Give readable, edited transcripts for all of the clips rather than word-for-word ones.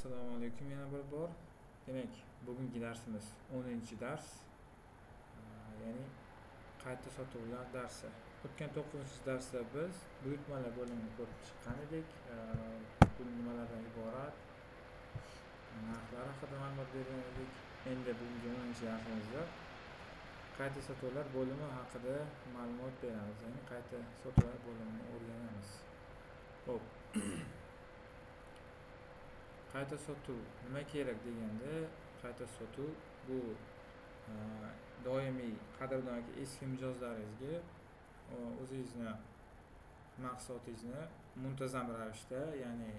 Assalomu alaykum yana bir bor. Demak, bugungi darsimiz 10-dars. Ya'ni qayta sotuvlar darsi. O'tgan 9-darsda biz buyurtmalar bo'limini ko'rib chiqqan edik. Bu nimalardan iborat? Narxlar haqida ma'lumot bergan edik. Endi bugungi 10-darsimizda qayta sotuvlar bo'limi haqida ma'lumot beramiz. Ya'ni qayta sotuvlar bo'limini o'rganamiz. Xo'p. Qayta sotuv nima kerak deganda, qayta sotuv bu doimiy qadrdon yoki eski mijozlaringizga o'zingizni mahsulotingizni muntazam ravishda, ya'ni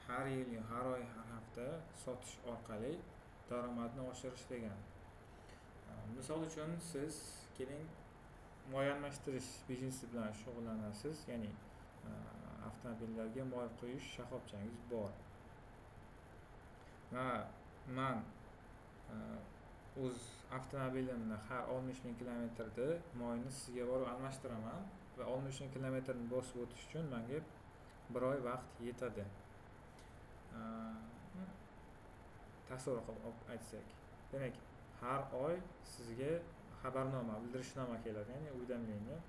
har yil, har oy, har hafta sotish orqali daromadni oshirish degani. Misol uchun, siz keling moy almashtirish biznesi bilan shug'ullanasiz, ya'ni avtomobillarga moy quyish shoxobchangiz bor. Va man o'z avtomobilimni har 60 ming kilometrda moyni sizga borib almashtiraman va 60 ming kilometrni bosib o'tish uchun menga bir oy vaqt yetadi. Tasavvur qilib aytsak. Demak, har oy sizga xabarnoma, bildirishnoma keladi, ya'ni уведомление.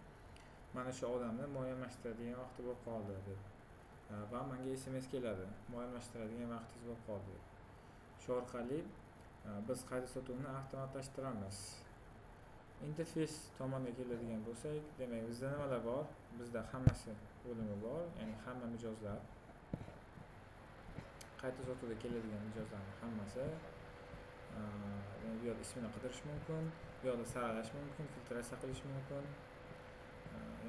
Mana shu odamni moy almashtiradigan vaqti bo'lib qoldi deb. Va menga SMS keladi, moy almashtiradigan vaqtingiz bo'lib qoldi deb. Shu orqali biz qayta sotuvni avtomatlashtiramiz. Interfeys tomonga keladigan bo'lsak, demak, bizda nimalar bor? Bizda hammasi bo'limi bor, ya'ni hamma mijozlar, qayta sotuvda keladigan mijozlarning hammasi, bu yerda ismini qidirish mumkin, bu yerda saralash mumkin, filtratsiya qilish mumkin.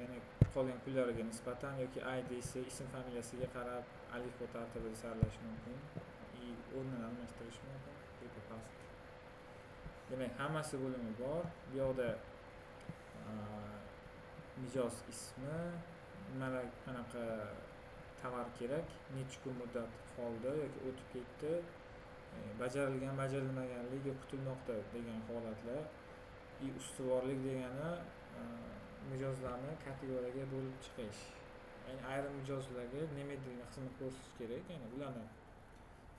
Ya'ni qolgan kunlariga nisbatan yoki IDsi, ism familiyasiga qarab alifbo tartibida saralash mumkin. И o'rnini almashtirish mumkin. Tepa past. Demak, hammasi bo'limi bor. Bu yoqda mijoz ismi, nimalar, qanaqa tovar kerak, necha kun muddat qoldi yoki o'tib ketdi, bajarilgan, bajarilmaganligi, kutilmoqda degan holatlar. И ustuvorlik degani mijozlarni kategoriyaga bo'lib chiqish. Ya'ni ayrim mijozlarga немедленно xizmat ko'rsatish kerak, ya'ni ularni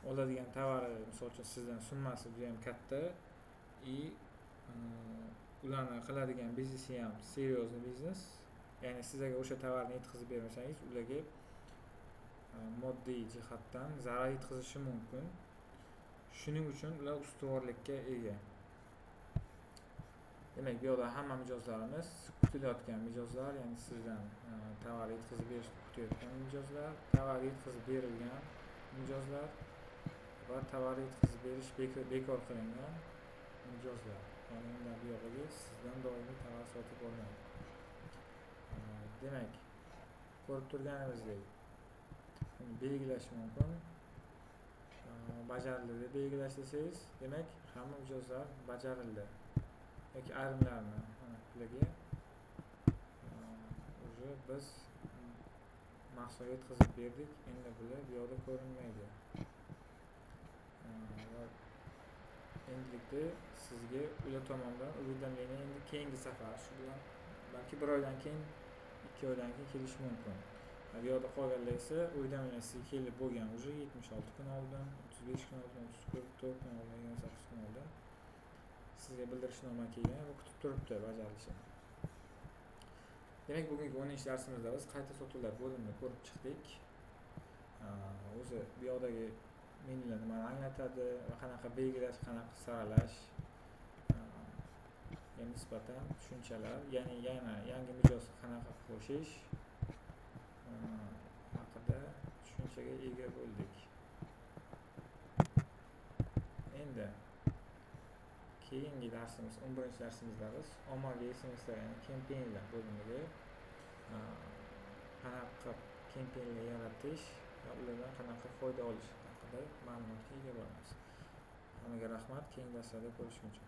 oladigan tovari, misol uchun, sizdan summasi juda ham katta и ularni qiladigan biznesi ham серьезный biznes. Ya'ni siz agar o'sha tovarni yetkazib bermasangiz, ularga moddiy jihatdan zarar yetkazishi mumkin. Shuning uchun ular ustuvorlikka ega. Demak, bu yoqda hamma mijozlarimiz kutilayotgan mijozlar, ya'ni sizdan tovar yetkazib berishni kutayotgan mijozlar, tovar yetkazib berilgan mijozlar va tovar yetkazib berish bekor qilingan mijozlar. Ya'ni undan buyog'iga sizdan doimiy tovar sotib olmaydi. Demak, ko'rib turganimizdek, buni belgilash mumkin. Bajarildi deb belgilash desangiz, demak, hamma mijozlar bajarildi. Yoki ayrimlarini mana bularga уже biz mahsulot yetkazib berdik, endi bular bu yoqda ko'rinmaydi. Va endilikda sizga ular tomonidan уведомление endi keyingi safar shu bilan balki bir oydan keyin, 2 oydan keyin kelishi mumkin. Bu yoqda qolganlar esa уведомление sizga kelib bo'lgan уже 76 kun oldin, 35 kun oldin, 34 kun oldin, 28 kun oldin sizga bildirishnoma kelgan va kutib turibdi bajarilishini. Demak, bugungi 10-darsimizda biz qayta sotuvlar bo'limini ko'rib chiqdik. O'zi bu yoqdagi menyular nimani anglatadi va qanaqa belgilash, qanaqa saralash nisbatan tushunchalar, ya'ni yana yangi mijoz qanaqa qo'shish haqida tushunchaga ega bo'ldik. Endi keyingi darsimiz, 11-darsimizda biz ommaviy SMSlar, ya'ni kempeynlar bo'limiga qanaqa kempeynlar yaratish va ulardan qanaqa foyda olish haqida ma'lumotga ega bo'lamiz. Hammaga rahmat, keyingi darslarda ko'rishguncha.